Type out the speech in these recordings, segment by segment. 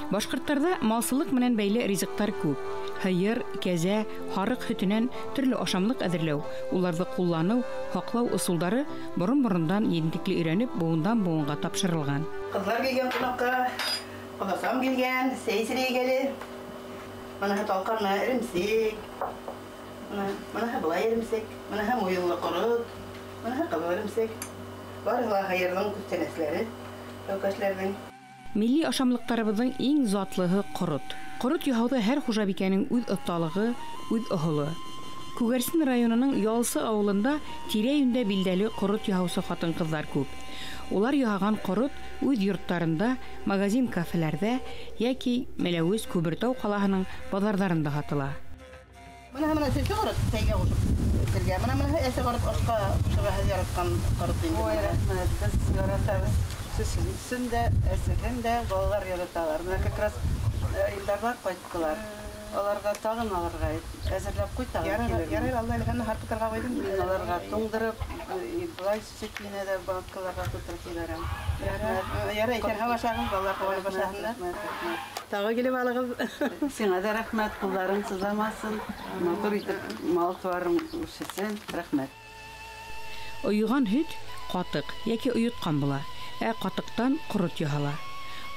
Башҡорттарҙа малсылыҡ менән бәйле ризыҡтар күп. Һыйыр, кәзә, һарыҡ һөтөнән төрлө ашамлыҡ әҙерләү, уларҙы ҡулланыу, һаҡлау ысулдары борон-борондан ентекле өйрәнеп, быуындан быуынға тапшырылған. Ҡыҙҙар килгән ҡунаҡҡа, ҡоҙасам килгән, сәй эсерәйек әле. Быныһы талҡан, бына эремсек. Быныһы былай эремсек, быныһы муйыллы ҡорот, быныһы ҡыҙыл эремсек. Барыһы ла һыйырҙың күстәнәсләре, тәүкәшләрҙең. Милли ашамлыҡтарыбыҙҙың иң затлыһы ҡорот. Ҡорот яһауҙа һәр хужабикәнең үҙ оҫталығы, үҙ оһоло. Күгәрсен районының Ялсы ауылында тирә-йүндә билдәле ҡорот яһаусы ҡатын-ҡыҙҙар күп. Улар яһаған ҡорот үҙ йорттарында, магазин-кафеләрҙә йәки Мәләүез, Күбертау ҡалаһының баҙарҙарында һатыла. Бына мына сәйгә ҡорот, сәйгә ҡушып эсергә. Бына мына әсе ҡорот ашҡа ҡушырға һеҙ яратҡан ҡорот инде. Ой, рәхмәт, беҙ яратабыҙ. Сөсөн дә, әсеһен дә балалар яраталар. Бына как раз Илдарлар ҡайттылар. Аларға тағын алырға әҙерләп ҡуй, тағын килер. Ярай, Алла әле һарҡытырға ҡуйҙым. Мин аларға туңдырып, былай сөсөк кенә дә банкаларға тутырып ебәрәм. Ярай, икән, һау ашағыҙ, балалар ҡыуанып ашаһындар. Тағы килеп алығыҙ. Сиңа да рәхмәт, ҡулдарың сызламаһын, матур итеп мал тыуарың үҫһен, рәхмәт. Ойоған һөт ҡатыҡ йәки ойотҡан була, ә ҡатыҡтан ҡорот яһала.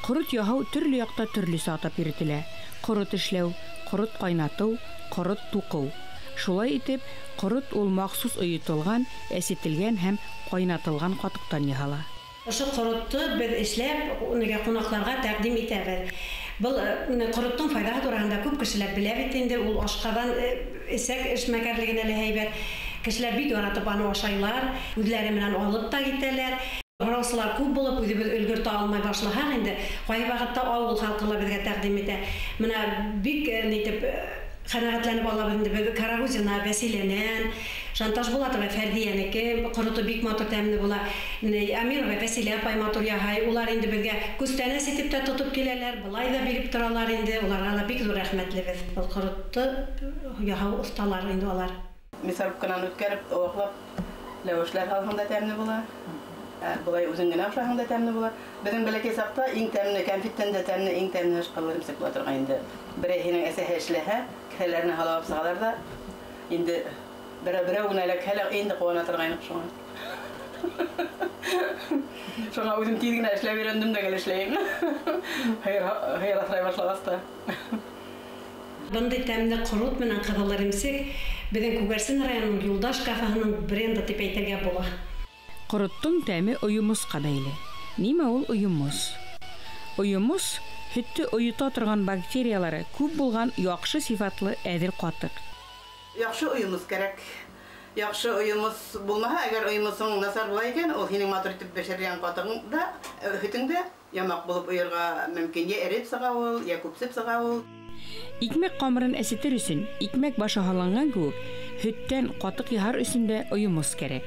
Ҡорот яһау төрлө яҡта төрлөсә атап йөрөтөлә. Ҡорот эшләү, ҡорот ҡайнатыу, ҡорот туҡыу. Шулай итеп, ҡорот ул махсус ойотолған, әсетелгән һәм ҡайнатылған ҡатыҡтан яһала. Ошо ҡоротто беҙ эшләп, уныңа ҡунаҡларға тәҡдим итәбеҙ. Был ҡороттоң файҙаһы тураһында күп кешеләр белә бит инде, ул ашҡаҙан, эсәк эшмәкәрлегенә лә һәйбәт. Кешеләр бик яратып аны ашайлар, үҙләре менән алып та китәләр. Һораусылар күп булып, үҙебеҙ өлгөртә алмай башлаһаҡ инде, ҡайһы ваҡытта ауыл халҡы ла беҙгә тәҡдим итә. Бына бик нитеп ҡәнәғәтләнеп алабыҙ инде беҙ Карагузина, Вәсиләнән, Шантаж Булатова, Фәрҙиәнеке ҡорото бик матур тәмле була. Амирова Вәсилә апай матур яһай. Улар инде беҙгә күстәнәс итеп тә тотоп киләләр, былай ҙа биреп торалар инде. Уларға ла бик ҙур рәхмәтлебеҙ. Был ҡоротто яһау оҫталары инде улар. Мясорубканан үткәреп, ваҡлап ләүешләр һалһаң да тәмле була. Былай үҙең генә ашаһаң да тәмле була. Беҙҙең бәләкәй саҡта иң тәмле кәнфиттән дә тәмле, иң тәмле ҡыҙыл эремсек була торған инде. Берәйһенең әсәһе эшләһә, кеҫәләренә һалып алып сығалар ҙа, инде берәү генә эләкһә лә инде ҡыуана торғайныҡ шуңа. Шуңа үҙем тиҙ генә эшләп өйрәндем дә гел эшләйем. Һыйыр аҫрай башлағас та. Бындай тәмле ҡорот менән ҡыҙыл эремсек беҙҙең Күгәрсен районының Юлдаш кафеһының бренды тип әйтергә була. Ҡороттоң тәме ойомосҡа бәйле. Нимә ул ойомос? Ойомос һөттө ойота торған бактериялары күп булған яҡшы сифатлы әҙер ҡатыҡ. Яҡшы ойомос кәрәк. Яҡшы ойомос булмаһа, әгәр ойомосоң насар була икән, ул һинең матур итеп бешергән ҡатығың да, һөтөң дә ямаҡ булып ойорға мөмкин. Йә эреп сыға ул, йә күпсеп сыға ул. Икмәк ҡамырын әсетер өсөн, икмәк башы һалынған кеүек, һөттән ҡатыҡ яһар өсөн дә ойомос кәрәк.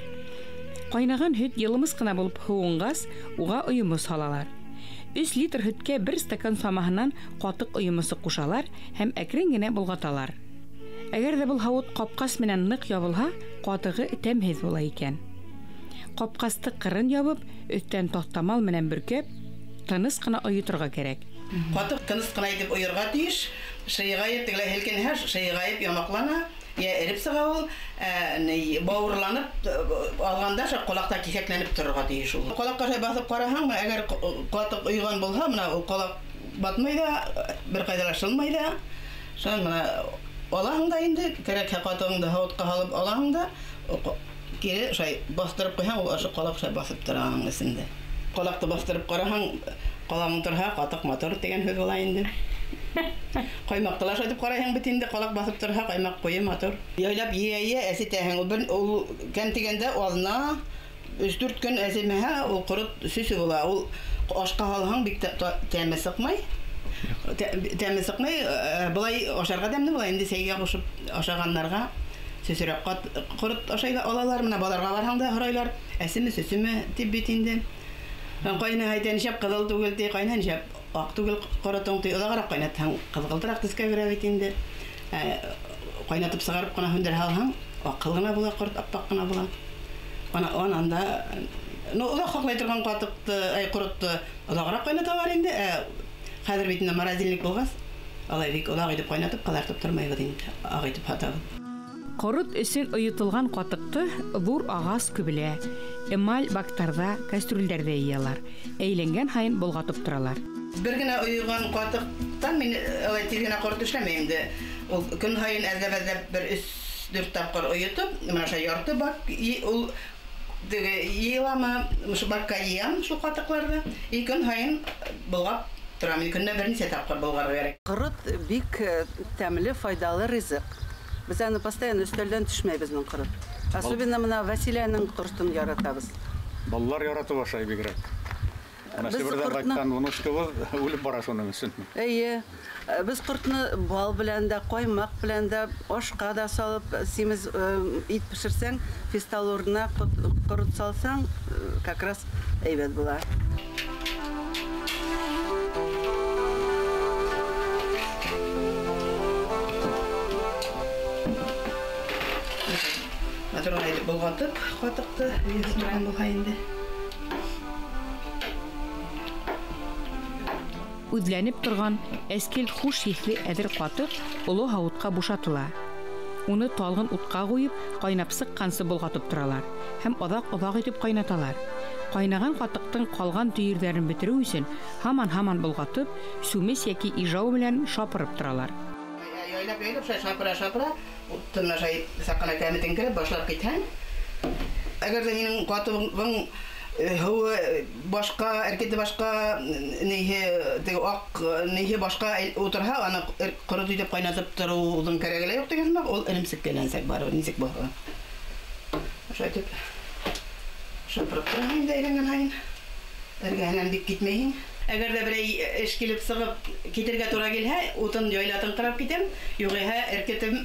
Ҡайнаған һөт йылымыс ҡына булып һыуынғас, уға ойомос һалалар. 3 литр һөткә 1 стакан самаһынан ҡатыҡ ойомосы ҡушалар һәм әкрен генә болғаталар. Әгәр ҙә был һауыт ҡапҡас менән ныҡ ябылһа, ҡатығы тәмһеҙ була икән. Ҡапҡасты ҡырын ябып, өҫтән таҫтамал менән бөркәп, тыныс ҡына ойоторға кәрәк. Ҡатыҡ тыныс ҡына итеп ойорға тейеш, шыйғайып, тегеләй һелкенһә, шыйғайып ямаҡлана, йә эреп сыға ул, бауырланып алғанда шул ҡолаҡта киҫәкләнеп торорға тейеш ул. Ҡолаҡҡа шулай баҫып ҡараһаң, бына әгәр ҡатыҡ ойған булһа, бына ул ҡолаҡ батмай ҙа, бер ҡайҙа ла шылмай ҙа. Шунан бына алаһың да инде, кәрәкһә ҡатығыңды һауытҡа һалып алаһың да, кире шулай баҫтырып ҡуйһаң, ул ошо ҡолаҡ шулай баҫып тора аның эсендә. Ҡолаҡты баҫтырып ҡараһаң, ҡолағың торһа, ҡатыҡ матур тигән һүҙ була инде. Ҡаймаҡты ла шулай итеп ҡарайһың бит инде, ҡолаҡ баҫып торһа, ҡаймаҡ ҡуйы матур. Яйлап йыя-йыя әсетәһең. Ул бер, ул кәм тигәндә аҙна, өс-дүрт көн әсемәһә, ул ҡорот сөсө була. Ул ашҡа һалһаң бик тәме сыҡмай. Тәме сыҡмай, былай ашарға тәмле була инде, сәйгә ҡушып ашағандарға сөсөрәк ҡорот ашай алалар. Бына баҙарға барһаң да һорайлар, әсеме, сөсөмө тип бит инде. Ҡайна әйтә, нишләп ҡыҙыл түгел ти, ҡайна нишләп аҡ түгел ҡоротоң ти. Оҙағыраҡ ҡайнатһаң, ҡыҙғылтыраҡ төҫкә керә бит инде. Ҡайнатып сығарып ҡына һүндерә һалһаң, аҡыл ғына була, ҡорот аппаҡ ҡына була. Ана, анда, ну, оҙаҡ һаҡлай торған ҡатыҡты, ай, ҡоротто оҙағыраҡ ҡайнаталар инде. Хәҙер бит инде морозильник булғас, алай бик оҙаҡ итеп ҡайнатып, ҡыҙартып тормайбыҙ инде, аҡ итеп һатабыҙ. Ҡорот өсөн ойотолған ҡатыҡты ҙур ағас күбелә, эмаль бактарҙа, кәстрүлдәрҙә йыялар. Әйләнгән һайын болғатып торалар. Бер генә ойоған ҡатыҡтан мин алай тиҙ генә ҡорот эшләмәйем инде. Ул көн һайын әҙләп-әҙләп бер 3-4 тапҡыр ойотоп, мына ошо ярты бак ул теге йыйыламы, ошо бакка йыям шул ҡатыҡларҙы. И көн һайын болғап торам. Көнөнә бер нисә тапҡыр болғарға кәрәк. Ҡорот бик тәмле, файҙалы ризыҡ. Беҙ аны постоянно өҫтәлдән төшмәй беҙҙең ҡорот. Особенно мына Василияның ҡоротон яратабыҙ. Балалар яратып ашай бигерәк. Мына Себерҙән ҡайтҡан внучкабыҙ үлеп бара шуның өсөн. Эйе, беҙ ҡортны бал белән дә, ҡаймаҡ белән дә, ашҡа да салып, симеҙ ит бешерсәң, фистал урынына ҡорот салсаң, как раз әйбәт була. Матур ғына итеп болғатып, ҡатыҡты торған булһа инде. Үҙләнеп торған әскел хуш еҫле әҙер ҡатыҡ оло һауытҡа бушатыла. Уны талғын утҡа ҡуйып, ҡайнап сыҡҡансы болғатып торалар һәм оҙаҡ-оҙаҡ итеп ҡайнаталар. Ҡайнаған ҡатыҡтың ҡалған төйөрҙәрен бөтөрөү өсөн һаман-һаман болғатып, сүмес йәки ижау менән шапырып торалар. Яйлап-яйлап шулай шапыра-шапыра, утын ашай саҡ ҡына кәметен кереп башлап китһәң, әгәр ҙә һинең ҡатығың һыуы башҡа, эркете башҡа, ниһе, теге аҡ ниһе башҡа ултырһа, аны ҡорот итеп ҡайнатып тороуҙың кәрәге лә юҡ тигән һымаҡ, ул эремсеккә әйләнсәк барыбер, нисек булһа. Шулай итеп шапырып тораһың инде әйләнгән һайын. Эргәһенән бик китмәйһең. Әгәр ҙә берәй эш килеп сығып китергә тура килһә, утын яйлатыңҡырап китәм, юғиһә эркетем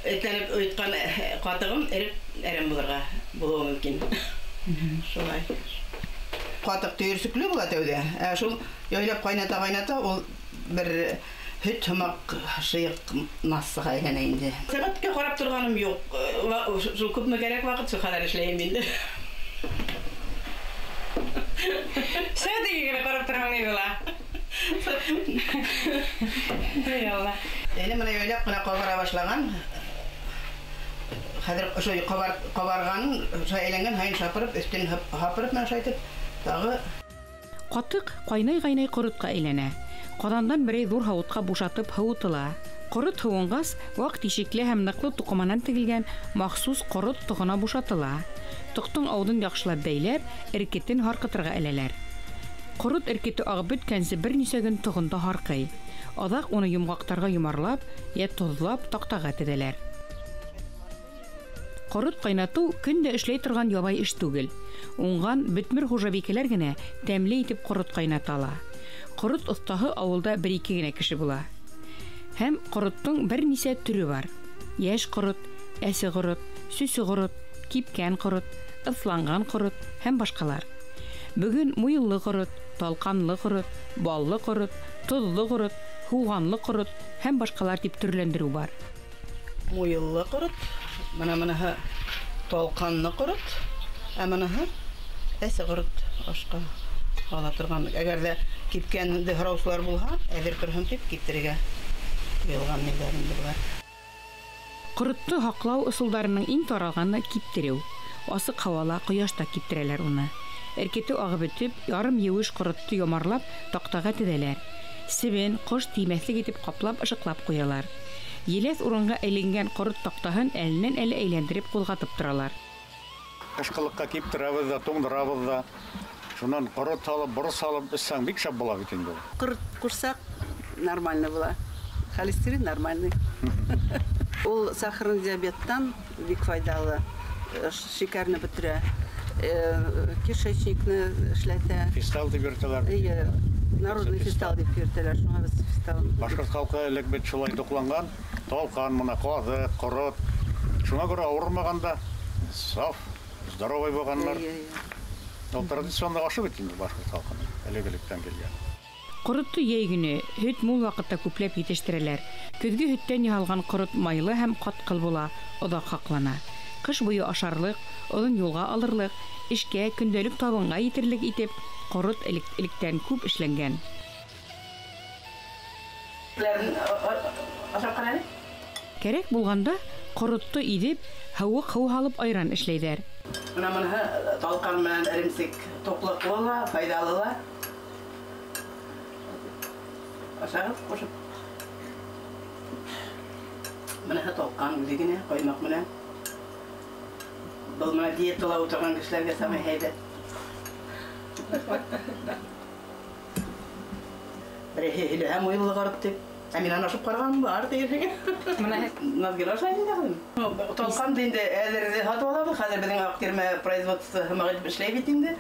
этләнеп ойотҡан ҡатығым эреп әрәм булырға булыуы мөмкин. Шулай. Ҡатыҡ төйөрсөклө була тәүҙә. Ә шул яйлап ҡайната-ҡайната ул бер һөт һымаҡ шыйыҡ массаға әйләнә инде. Сәғәткә ҡарап торғаным юҡ. Шул күпме кәрәк ваҡыт, шул ҡәҙәр эшләйем инде. Сәғәткә генә ҡарап торһаң ни була? Эй Алла. Әле мына яйлап ҡына ҡабара башлаған. Хәҙер ошо ҡабарған, ошо әйләнгән һайын шапырып, өҫтөн һапырып менән шулай итеп тағы ҡатыҡ ҡайнай-ҡайнай ҡоротҡа әйләнә. Ҡаҙандан берәй ҙур һауытҡа бушатып һыуытыла. Ҡорот һыуынғас, ваҡ тишекле һәм ныҡлы туҡыманан тегелгән махсус ҡорот тоғона бушатыла. Тоҡтоң ауыҙын яҡшылап бәйләп, эркетен һарҡытырға эләләр. Ҡорот эркете ағып бөткәнсе бер нисә көн тоғонда һарҡый. Аҙаҡ уны йомғаҡтарға йомарлап, йә тоҙлап таҡтаға теҙәләр. Ҡорот ҡайнатыу көн дә эшләй торған ябай эш түгел. Уңған бөтмөр хужабикәләр генә тәмле итеп ҡорот ҡайната ала. Ҡорот оҫтаһы ауылда бер-ике генә кеше була. Һәм ҡороттоң бер нисә төрө бар. Йәш ҡорот, әсе ҡорот, сөсө ҡорот, кипкән ҡорот, ыҫланған ҡорот һәм башҡалар. Бөгөн муйыллы ҡорот, талҡанлы ҡорот, баллы ҡорот, тоҙло ҡорот, һуғанлы ҡорот һәм башҡалар тип төрләндереү бар. Муйыллы ҡорот, мына мыныһы талҡанлы ҡорот, ә мыныһы әсе ҡорот ашҡа ала торған. Әгәр ҙә кипкәнде һораусылар булһа, әҙер торһон тип киптерергә ҡуйылған ниләр инде былар. Ҡоротто һаҡлау ысулдарының иң таралғаны киптереү. Асыҡ һауала, ҡояшта киптерәләр уны. Эркете ағып бөтөп, ярым еүеш ҡоротто йомарлап таҡтаға теҙәләр. Себен, ҡош теймәҫлек итеп ҡаплап, ышыҡлап ҡуялар. Еләҫ урынға әйләнгән ҡорот таҡтаһын әленән-әле әйләндереп ҡуҙғатып торалар. Ҡышҡылыҡҡа киптерәбеҙ ҙә, туңдырабыҙ ҙа. Шунан ҡорот һалып, борос һалып эсһәң бик шәп була бит инде ул. Ҡорот ҡушһаҡ нормально була. Холестерин нормальный. Ул сахарный диабеттан бик файҙалы. Шикәрне бөтөрә, кишечникны эшләтә. Фистал тип йөртәләр. Эйе, народный фистал тип йөртәләр. Шуңа беҙ фистал. Башҡорт халҡы элек бит шулай туҡланған. Талҡан, мына ҡаҙы, ҡорот. Шуңа күрә ауырмаған да, саф, здоровый булғаннар. Ул традиционный ашы бит инде башҡорт халҡының элек-электән килгән. Ҡоротто йәй көнө һөт мул ваҡытта күпләп етештерәләр. Көҙгө һөттән яһалған ҡорот майлы һәм ҡатҡыл була, оҙаҡ һаҡлана. Ҡыш буйы ашарлыҡ, оҙон юлға алырлыҡ, эшкә, көндәлек табынға етерлек итеп ҡорот элек-электән күп эшләнгән. Ашап ҡара әле. Кәрәк булғанда ҡоротто иҙеп, һыуыҡ һыу һалып айран эшләйҙәр. Бына быныһы талҡан менән эремсек туҡлыҡлы ла, файҙалы ла. Ашағыҙ ҡушып. Быныһы талҡан үҙе генә, ҡаймаҡ менән. Был менә диетала ултырған кешеләргә самай һәйбәт. Береһе һөйләһә муйыллы ҡорот тип. Ә мин аны ашап ҡарағаным бар тиерһең. Назгөл ашай инде ҡыҙым. Талҡанды инде әҙерҙе һатып алабыҙ. Хәҙер беҙҙең Аҡтирмә производство һымаҡ итеп эшләй бит инде.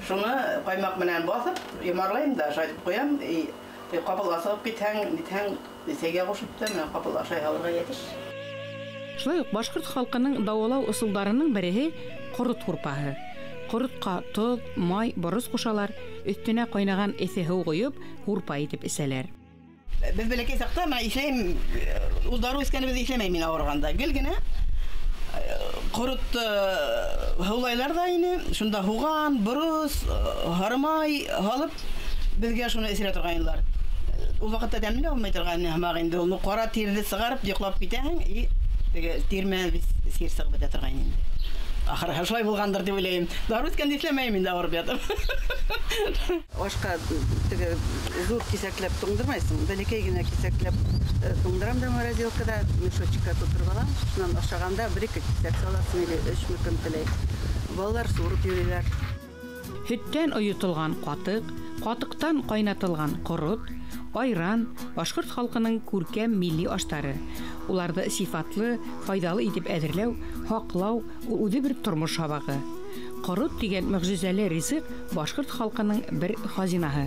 Шуны ҡаймаҡ менән баҫып, йомарлайым да ашайтып ҡуям. Ҡапыл асығып китһәң, нитһәң, сәйгә ҡушып та менән ҡапыл ашай һалырға йәтеш. Шулай уҡ башҡорт халҡының дауалау ысулдарының береһе ҡорот һурпаһы. Ҡоротҡа тоҙ, май, борос ҡушалар, өҫтөнә ҡайнаған эҫе һыу ҡойоп, һурпа итеп эсәләр. Беҙ бәләкәй саҡта, мына иҫләйем, ул дарыу эскәнебеҙҙе иҫләмәйем мин ауырығанда. Гел генә ҡоротто һыулайлар ҙа ине, шунда һуған, борос, һарымай һалып, беҙгә шуны эсерә торғайнылар. Ул ваҡытта тәмле булмай торған һымаҡ инде, уны ҡара тирҙе сығарып, йоҡлап китәһең, и теге тир менән сир сығып бөтә торғайны инде. Ахыры шулай булғандыр тип уйлайым. Дарыу эскәнде иҫләмәйем инде ауырып ятып. Ашҡа теге ҙур кисәкләп туңдырмайсың, бәләкәй генә кисәкләп туңдырам да морозилкада, мешочка тутырып алам. Шунан ашағанда бер-ике кисәк саласың или өсмө кем теләй. Балалар суырып йөрөйләр. Һөттән ойотолған ҡатыҡ, ҡатыҡтан ҡайнатылған ҡорот, айран башҡорт халҡының күркәм милли аштары. Уларҙы сифатлы, файҙалы итеп әҙерләү, һаҡлау ул үҙе бер тормош һабағы. Ҡорот тигән мөғжизәле ризыҡ башҡорт халҡының бер хазинаһы.